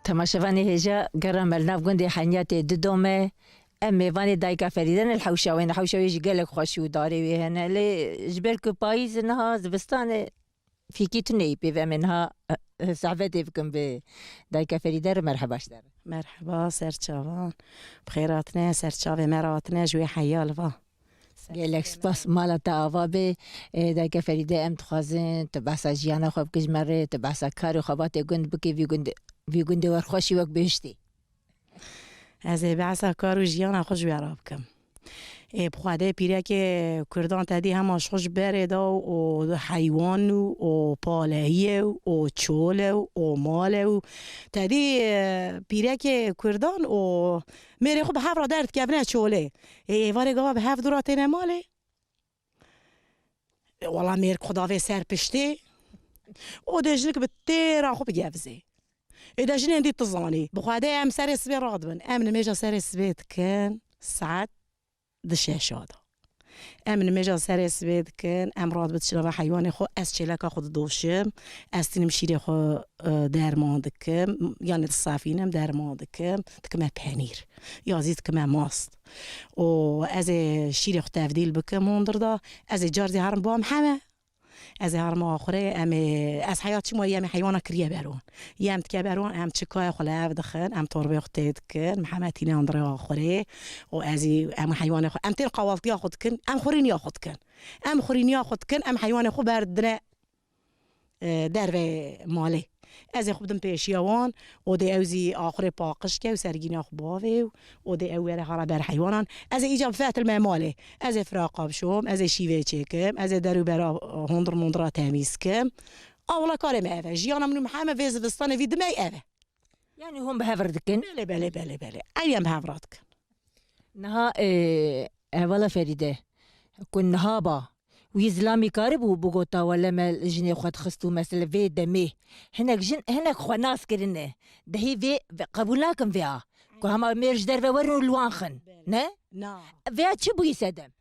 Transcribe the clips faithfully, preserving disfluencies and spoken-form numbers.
Temaşevanê hêja, gera me li nav gundê Henyatê Dido me. Em mêvanê Dayika Ferîde ne, li hewşa wê ne. Hewşa wê jî gelek xweş û darê wê hene. Lê ji ber ku payîz e niha, zivistan e, fîkî tune yî pê ve. Em ê niha, eh, sohbetê bikin bi Dayika Ferîde re. Merheba ji te re. Merheba, ser çavan. Bi xêr hatine, ser çavê me re hatine, ji wê heya li va. Gelek spas, mala te ava be. Ê, Dayika Ferîde, em dixwazin tu behsa jiyana xwe bike ji me re, tu behsa kar û xebatê gund bike, vî gundê, vî gundê wer xweşî wek bihiştê. Ez ê behsa kar û jiyana xwe ji we re bikim. Ê, bi Xwedê pîrekê Kurdan te dî hema ji xwe ji berê de û, û heywan û, û paleyî ye û, û çol e û, û mal e û te dî, e, pîrekê Kurdan û mêrê xwe bi hev re derdikevine çolê. Ê, êvarê gava bi hev dû re têne malê. Ê, wela mêrik xwe davê ser piştê. Û dê jinik bi têra xwe bigevizê. Ê, de jinên dî tu zanî. Bi Xwedê em serê sibê radibin. Em nimêja serê sibê dikin saet di şeşa de. Em nimêja serê sibê dikin, em radibin diçin nava heywanê xwe, ez çêleka xwe didoşim, ez tînim şîrê xwe, e, derman dikim, yanê disafînim, derman dikim, dikime penîr. Ya zî dikime mast. Û ez ê şîrê xwe tevdîl bikim hundir de, ez ê car zî herim bam heme. Ez ê herma axurê, em ê, ez heya çima yê, em ê heywana kiriye ber wan. Yem dike ber wan, em çikayê xwe li hev dixin, em torbeyê xwe tê dikin, Mihemed tîne hundirê axurê û ez ê, em heywanê xwe, em tên qawaltiya xwe dikin, em xurîniya xwe dikin. Em xurîniya xwe dikin, em heywanê xwe berdidine, e, dervê malê. Ez ê xwe bidim pêşiya wan, odê ew zî axurê paqij ke û sergîna xwe bavê û odê ew were hara ber heywanan. Ez ê îca bifetilme malê. Ez ê firaqa bişom, ez ê şîvê çêkim, ez ê derûbera hundir mundira temîz kim. A wela karê me ev e. Jiyana min û Mihemed vê zivistanê vî dimey ev e. Yanî hûn bi hev re dikin? Belê, belê, belê, belê. Eynî em bi hev re dikin. Niha, e, hevala Ferîde, ku niha ba, wî zilamî karibû bigota wele me jinê xwe dixist û mesela vê demê hinek jin, hinek xwe nas kirine. Dehî vê, vê qebûl nakin vê a. Ku hema mêr ji derve werin û li wan xin. Ne? Na. Vê a çi bûyî sedem?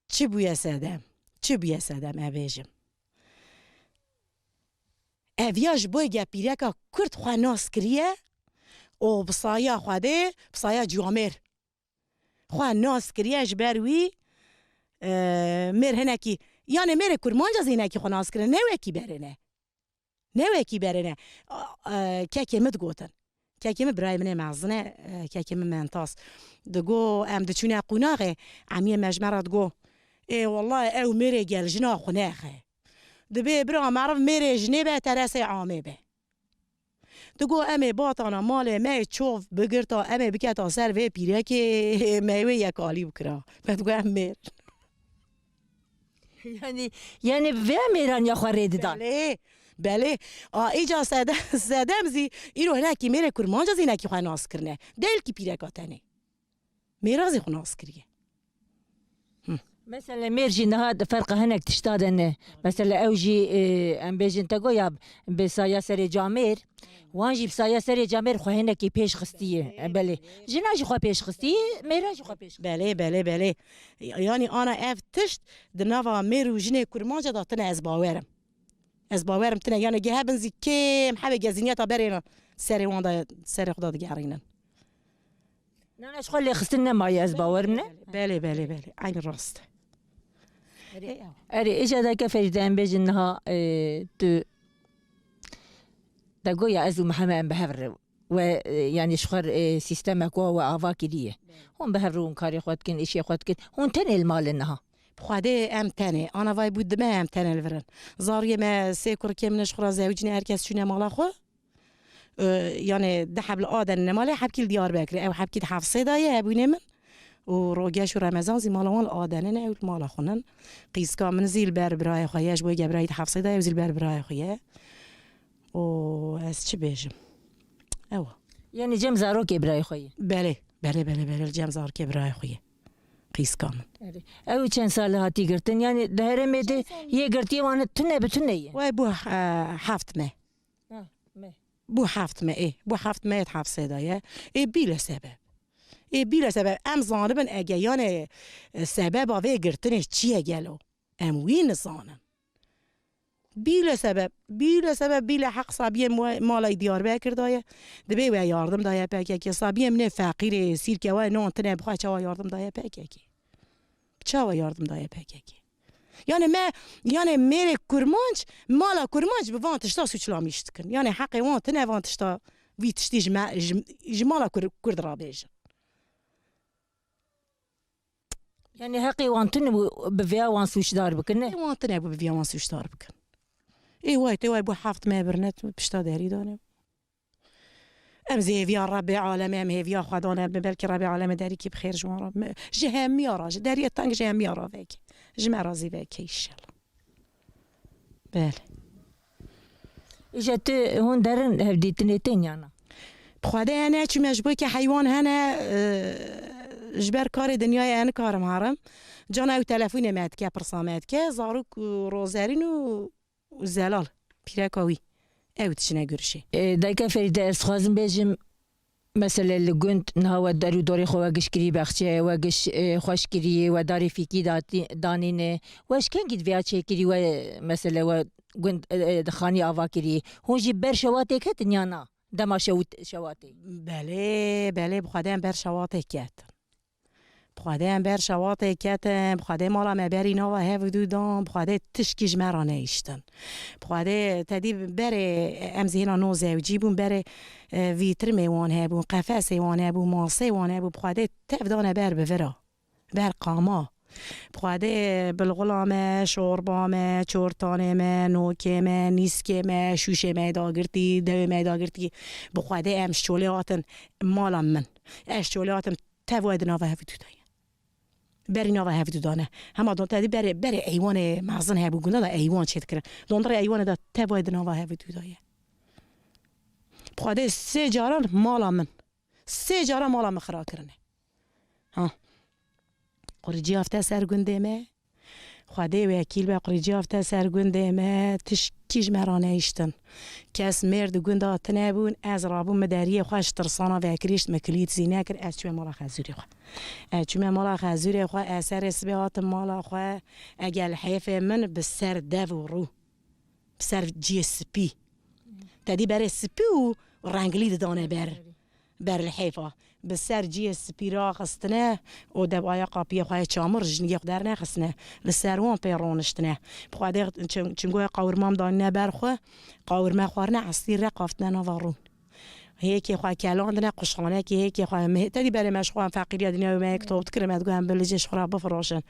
Çi bûye sedem? Çi bûye sedem, e bêjim? Ev ya ji bo ge pîreka Kurd xwe nas kiriye û bi saya Xwedê, bi saya ciwamêr xwe nas kiriye, ji ber wî, e, mêr hinekî, yanê mêrê kurmanca zî hinekî xwe nas kirine, ne wekî berê ne. Ne wekî berê ne. A, e, kekê min digotin. Kekê min birayê min ê mezin e, e, kekê min Mentas. Digo, em diçûne qunaxê, emiyê me ji me re digo, ê, wellahî ew mêrê gel jina xwe nexe. Dibê bira meriv mêrê jinê be, teresê amê be. Digo, em ê batana malê me yê çov bigirta, em ê biketa ser vê pîrekê, me wê yekalî bikira. Me digo, em mêr. Yanî, yanî vê mêraniya xwe rê didan. Belê, belê. A, îca sede-, sedem zî îro hinekî mêrê kurmanca zî hinekî xwe nas kirine. Dêlkî pîreka tenê. Mêra zî xwe nas kiriye. Hı. Mesela mêr jî niha di ferqa hinek tişta de ne. Mesela ew jî, e, em bêjin te goya bi saya serê camêr, wan jî bi saya serê camêr xwe hinekî pêş xistiye. E, belê. Jina jî xwe pêş xistiye, mêra jî xwe pêş xistiye. Belê, belê, belê. Yanî ana ev tişt di nava mêr û jinê kurmanca de tine, ez bawer im. Ez bawer im tine, yanê ge hebin zî kêm hebê geziniyeta berê re serê wan de, serê xwe de digerînin. Nana ji xwe lêxistin nemaye, ez bawer im ne? Belê, belê, belê. Eynî rast. Erê, erê, îca deke Ferîde em bêjin niha, e, tu de goya ez û Mihemed em bi hev re we, e, yanî ji xwe, e, sîstemek we, we ava kiriye. Hûn bi hev re hûn karê xwe dikin, îşê xwe dikin. Hûn tenê li malê niha? Bi Xwedê em tenê. Ana vay bû dime em tenê li vir in. Zariyê me sê kurikê min ji xwe re zewicîne, her kes çûne mala xwe. E, yanê di heb li Adenê ne malê, hebkî li Diyarbekirê. Ew hebkî di Hefsê de ye, hebûnê min. Û Rogeş û Remezan zî mala wan li Adenê ne, ew li mala xwe nin. Qîzka min zî li ber birayê xwe ye, ji bo ge birayî di Hefsê de ye, ew zî li ber birayê xwe ye. Û ez çi bêjim? Ew. Yanî cem zarokê birayê xwe ye? Belê, belê, belê, belê, li cem zarokê birayê xwe ye. Qîzka min. Erê. Ew çend sal hatî girtin? Yanî di herêmê de yê girtiyê wan tune bi tune ye? Wey bû, e, heft me. Ha, me. Bû heft me, ê. Bû heft me yê di Hefsê de ye. Ê bîle sebeb. Ê bîle sebeb. Em zanibin ege yanê, e, sebeba vê girtinê çi ye gelo? Em wî nizanin. Bîle sebeb, bîle sebeb, bîle heq sabiyê me-, malay Diyarbekir daye. Dibê we yardim daye P K K. Sabiyê min ê feqîrê, sîrke we non tine bixwe çawa yardim daye P K K? Çawa yardim daye P K K? Yani me, yani mêrê Kurmanc, mala Kurmanc bi van tişta suçlamîş dikin. Yani heqê wan tine van tişta, vî tiştî ji me, ji, ji mala Kur-, Kurd rabêjin. Yani heqê wan tune bû bi vêya wan sûcdar bikin, ne? Wan tune bû bi vêya wan sûcdar bikin. Ê way tê way bû heft me birine tu pişta derî dane. Em zî hêviya Rebbê Alemê, em hêviya Xwedan em, belkî Rebbê Alemê derîkî bi xêr ji wan re. Me, ji hemiya re, ji deriyê teng ji hemiya re veke. Ji me re zî veke înşallah. Belê. Îja tu hûn derin hevdîtinê tên yana? Bi Xwedê hene, çûme ji bo ke heywan hene, e, ji ber karê dinyayê ez nikarim herim. Cana ew telefonê me dike, pirsa me dike. Zarok û Rozerîn û, û Zelal, pîreka wî. Ew diçine gurişê. E, dayika Ferîde, ez dixwazim bêjim, mesele li gund niha we der û dorê xwe we giş kirî bexçe, we giş, e, xweş kirî, we darê fîkî datî-, danîne. We ji kengî di vêya çêkirî, we mesele we gund, e, e, di xanî ava kirî? Hûn jî ber şewatê ketin ya na? Dema şewit-, şewatê? Belê, belê, bi Xwedê em ber şewatê ketin. Bi Xwedê em ber şewatê ketin, bi Xwedê mala me berî nava hev û dû dan, bi Xwedê tişkî ji me re nehiştin. Bi Xwedê te dî berê em zî hêna no zewcî bûn, berê, e, vîtrimê wan hebûn, qefesê wan hebû, masê wan hebû, bi Xwedê tev dane ber bi vira, ber qama. Bi Xwedê bilxula me, şorba me, çortanê me, nokê me, nîskê me, şûşê me dagirtî, dewê me dagirtî. Bi Xwedê em ji çolê hatin mala min. Ez ji çolê hatim tev we di nava hev û dû de ye. Berî nava hev û dû dane. Hema don te dî berê, berê eywanê mezin hebû, gunda da eywan çê dikirin. Dondirê eywanê de tev we di nava hev û dû de ye. Bi Xwedê sê caran mala min. Sê cara mala min xira kirine. Ha. Qurî ciyafte ser gundê me. Xwedê wekîl be, qurî ciyafte ser gundê me. Tişkî ji me ranehiştin. Kes mêr di gunda tine bûn. Ez rabûm, min deriyê xwe ji tirsana vekirîşt, min kilît zî nekir. Ez çûme mala xezûrê xwe. Ez çûme mala xezûrê xwe, ez serê sibê hatim mala xwe. Egel hêfê min bi ser dev û rû. Bi ser ciyê spî. Te dî berê spî û renglî didane ber. Ber li hêfa. Bi ser ciyê spî raxistine û debaya qapiyê xwe yê çamur jiniyê xwe dernexistine. Li ser wan pê roniştine. Bi Xwedê çim-, çingoya qawirmam danîne ber xwe. Qawirme xwarine, estî re qaftine nava rûn. Hêkê xwe kelandine, quşxanekî hêkê xwe, me, te dî berê me ji xwe em feqîriya dinya wê me yek top dikirin, me digot em bilicê ji xwe re bifiroşin.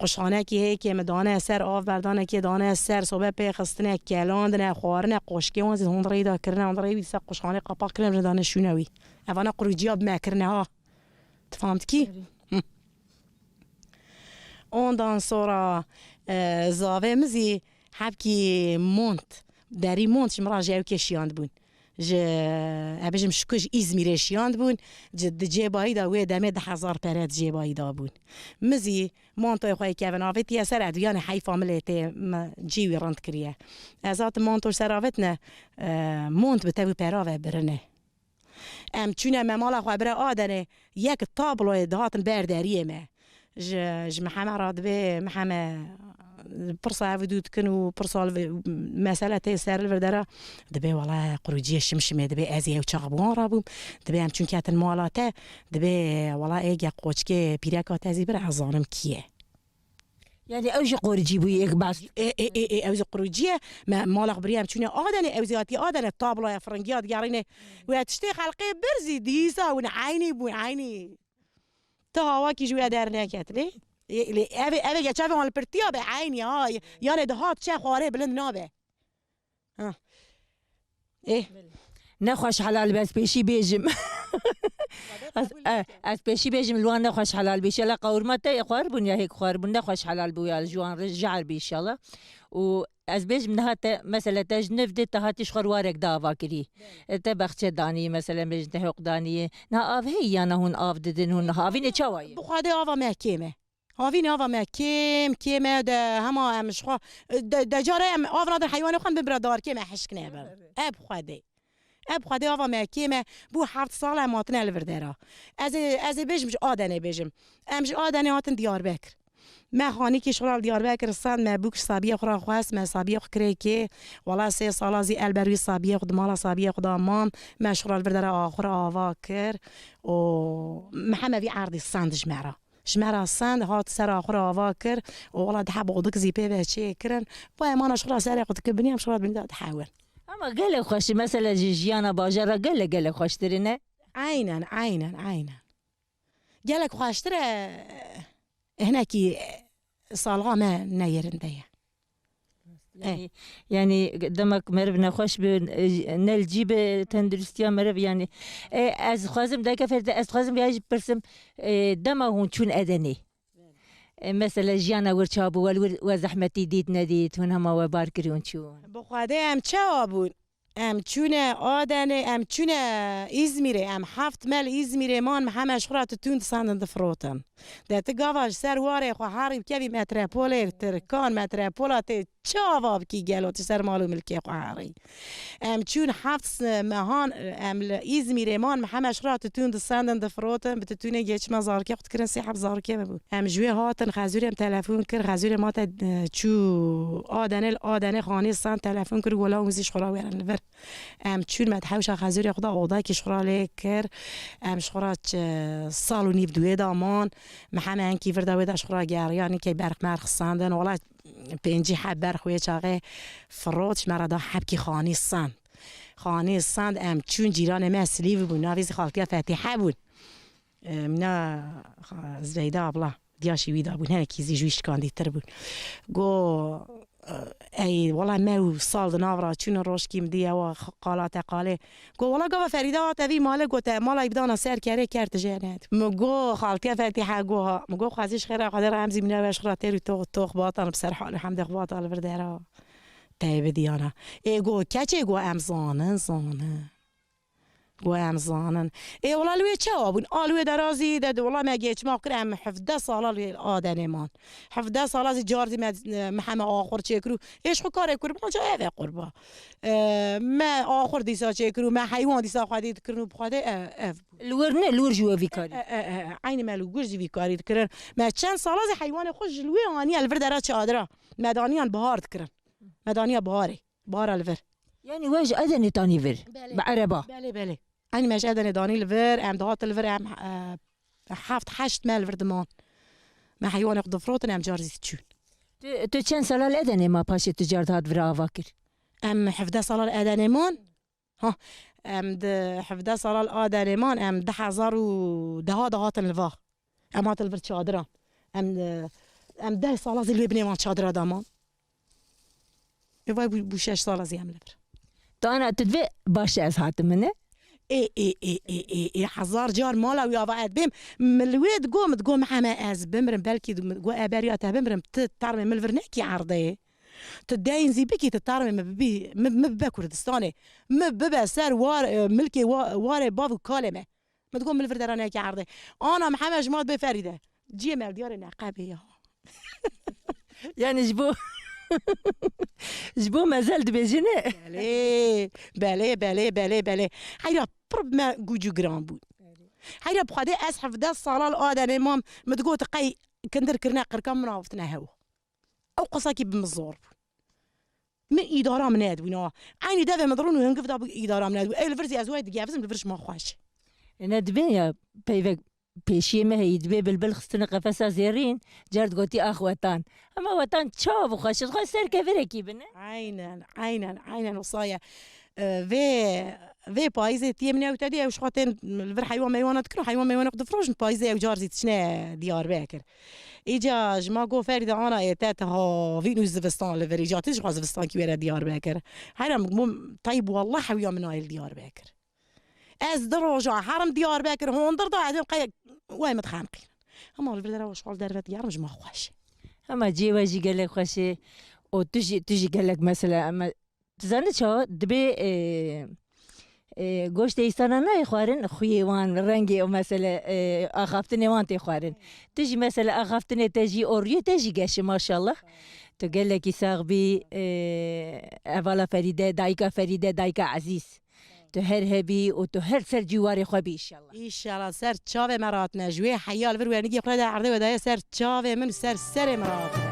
Quşxanekî hêkê min dane ser, av berdanekê dane ser, sobe pê xistine, kelandine, xwarine, qoşkê wan zî hundirê da kirine, hundirê wî dîsa quşxanê qapak kirine, dane şûne wî. Evana qurûciya bi me kirine ha. Tu fam dikî? Hı. Ondan sonra, e, zavê min zî hebkî mont, derî mont ji min re ji ewkê şiyandibûn. Ji, e, bêjim şiku ji Îzmîrê şiyandibûn, ci-, di cêbayî de wê demê du hezar pere di cêbayî de bûn. Min zî montoyê xwe yê kevin avêtiye ser, ez yanê heyfa min lê tê, min cî wî rind kiriye. Ez hatim monto ser avêtine, e, mont bi tev û pera ve birine. Em çûne me mala xwe bire Adenê, yek tabloyê dihatin ber deriyê me. Ji, ji Miheme re dibê, Miheme pirsa ev û dû dikin û pirsa li vir, mesele tê ser li vir dera, dibê wele qurûciyê şimşimê dibê ez ê ew çax bi wan re bûm. Dibê em çûn ketin mala te, dibê wele êge qoçkê pîreka te zî bir ez zanim kî ye. Yani ew jî qoricî bû yek bas. Ê, ê, ê, ê, ew jî qoricî ye. Me mala xwe biriye em çûne Adenê, ew zî hatiye Adenê, tabloya firingiya digerîne. Wê tiştê xelqê bir zî dîsa hûn eynî bûn, eynî. Tu hawakî ji wê derneket lê. Ê, lê ev, ev ê çavê wan li pirtiya be eynî ha. Yanê dihat çe xwarê bilind nabe. Ha. Ê. Nexweş helal be, ez pêşî bêjim. Ez, e, ez pêşî bêjim, li wan nexweş helal bî. Şela qawirma te xwar bûn ya hêk xwar bûn, nexweş helal bû ya, ji wan re jar bî inşallah. Û ez bêjim niha te, mesele te ji niv dê te hatî ji xwe warek dava kirî. E, te bexçe danî, mesele bêjin te hewq danî. Niha av heyî yana hûn av didin, hûn niha avînê çawa ye? Bi Xwedê ava me kêm e. Havîn ava me kêm, kêm e de hema em ji xwe, de, de cara em av nadin heywanê xwe, em bin bira darkê me hişk nebin. Evet. Eb Xwedê. Eb Xwedê ava me kêm e, bû heft sal em hatine li vir dera. Ez ê, ez ê bêjim ji Adenê bêjim. Em ji Adenê hatin Diyarbekir. Me xanîkî ji xwe re li Diyarbekir send, me bûk ji sabiyê xwe re xwest, me sabiyê xwe kirê kê. Wela sê sala zî elber wî sabiyê xwe di mala sabiyê xwe de man. Me ji xwe re li vir dera axur ava kir û me heme vî erdî send ji me re. Ji me re send, hat ser axur ava kir û wela di heb odik zî pê ve çê kirin. Bo em ana ji xwe re serê xwe dikir binî, em ji xwe re binî de dihewin. Ama gelek xweş e, mesela ji jiyana bajara gelek, gelek xweştir e, ne? Aynen, aynen, aynen. Gelek xweştir e, hinekî salxa me ne yerinde ye. Eh. Yani, yani demek meriv nexweş bi, e, ne li cî bi tenduristiya meriv yani. E, ez xwazim dayika Ferîde, ez xwazim ya jî pirsim, e, dema hûn çûn Edenê. E, mesela jiyana wir çawa bû, wel wir we zehmetî dît nedît, hûn hema we bar kirî hûn çûn. Bi Xwedê em çawa bûn? Em çûne Adenê, em çûne Îzmîrê, em heft mel Îzmîrê man, me heme ji xwe re titûn disandin difirotin. De ti gava ji ser warê xwe herî bikevî metropolê Tirkan, metropola tê çi ava bikî gelo, tu ser mal û milkê xwe herî. Em çûn heft s-, mehan, em li Îzmîrê man, me heme ji xwe re titûn disendin difirotin, bi titûnê geçma zarokê xwe dikirin, sê heb zarokê me bûn. Em ji wê hatin Xezûrê, em telefon kir, Xezûrê ma te, e, çû Adenê, li Adenê xanî send, telefon kir, got, "La hûn zî ji xwe re werin li vir." Em çûn, me di hewşa Xezûrê xwe de odayekî ji xwe re lê kir. Em ji xwe re çi sal û nîv di wê de man. Me heme enkî vir de wê de ji xwe re geriyan, key berx merx sandin. Wela pêncî heb berx wê çaxê firot, ji me re da hebkî xanî sand. Xanî sand, em çûn cîranê me Silîv bû, navê zî xaltiya Fetîhe bûn. Em, na, xa-, Zibeyde abla, diya jî wî de bûn, hinekî zî ji wî şikandîtir bûn. Go, e, ey, wela me û sal di nav re çûn, rojkî min dî ewa x-, qala te qalê. Go, wela gava Ferîde hate vî malê, go te mala wî bidana ser kerê, ker tije ned. Min go, xaltiya Fetîhe go ha. Min go, xwezî ji xêra Xwedê re em zî mine we ji xwe re têr û tox, tox batan bi ser hal û hemdê xwe bata li vir dera. Te bidiyana. Ê go, keçê go em zanin, zanin. Go em zanin. Ê wela li wê çawa bûn? A li wê derazî de, de wela me geçma kir, em hevdeh sala li Adenê man. Hevdeh sala zî car zî me, me heme axur çêkir û ê ji xwe karê kurban ca ev e qurba. E, me axur dîsa çêkir û me heywan dîsa xwedî dikirin û bi xwedê ev, ev bû. Li wir ne, li wir jî we vî karî. E, e, e, e, eynî me li wir jî vî karî dikirin. Me çend sala zî heywanê xwe ji li wê aniye li vir dera çadira. Me daniyan bihar dikirin. Me daniya biharê. Bara li vir. Yani we ji Edenê tanî vir? Belê. Bi ereba? Belê, belê. Eynî me ji Edenê danî li vir, em dihatin li vir, em, e, heft heşt me li vir diman. Me heywanê xwe difirotin, em car zî diçûn. Tu, tu çend sala li Edenê ma paşê tu car dihat vir ava kir? Em hevdeh sala li Edenê man. Ha, em di hevdeh sala li Adenê man, em du hezar û deh dihatin li va. Em hatin li vir çadiran. Em, e, em deh sala zî li wê binê wan çadira de man. Ê vay bû, bû şeş sala zî em li vir. Dana tu divê baş ez hatim min e? Ê, ê, ê, ê, ê, ê, hezar car mala wî ava ez bêm. Min li wê digo, min digo, min heme ez bimirim, belkî digo, e beriya te bimirim, tu termê min li vir nekî erdê. Tu deyn zî bikî, tu termê min bibî, min, min bibe Kurdistanê. Min bibe ser war, e, milkê wa-, warê bav û kalê me. Min digot, min li vir dera neke erdê. Ana min heme ji ma dibê Ferîde. Ciyê me li diyarê neqebê ya. Yani ji bo, ji bo mezel dibêjî ne? Belê, belê, belê, belê, belê. Heyra pir bi me gûc û giran bû. Heyra bi Xwedê ez hevdeh sala li Adenê mam, min digot, qey kindir kirine qirka min avitine hewa. Ew qasakî bi min zor bû. Min îdara min nedibûn, ha. Eynî devê min dirûn û hingiv dabû îdara min nedibû. Ê li vir zî ez wayê digevizim, li vir ji ma xweş. E, ne dibê ya peyvek pêşiyê me heyî, dibê bilbil xistine qefesa zêrîn, car digotî ax wetan. Ama wetan çawa bixweşin, xwe ser kevirekî bine. Aynen, aynen, aynen, wisa ye. E, vê, vê payîzê tiyê min ew te dî, ew ji xwe tên li vir heywan meywana dikin û heywan meywana xwe difirojin, payîzê ew car zî diçine Diyarbekir. Îca ji ma got, Ferîde ana ê te, te havîn û zivistan li vir, îca tu ji xwe zivistankî were Diyarbekir. Heyra min bûm, teyb wallah hewiya min nayê li Diyarbekir. Ez di roja herim Diyarbekir hondir da, ez ê qey wê min dixemqînin. Hema li vir dera xwe ji xwe li derve digerim, ji ma xweş e. Hema cihê we jî gelek xweş e û tu jî, tu jî gelek mesela, em, tu zanî çawa dibê, e, e, goştê îsana nayê xwarin, xuyê wan, rengê û mesele, e, axaftinê wan tê xwarin. Tu jî mesele axaftinê te jî û rûyê te jî geş e, maşallah. Tu gelekî sax bî, e, hevala Ferîde, dayika Ferîde, dayika ezîz. tu her hebî û tu her ser cîwarê xwe bî înşallah. Înşallah ser çavê me ratine. Ji wê heya li vir wernigê xwe de erdê we daye ser çavê min û ser serê min ratine.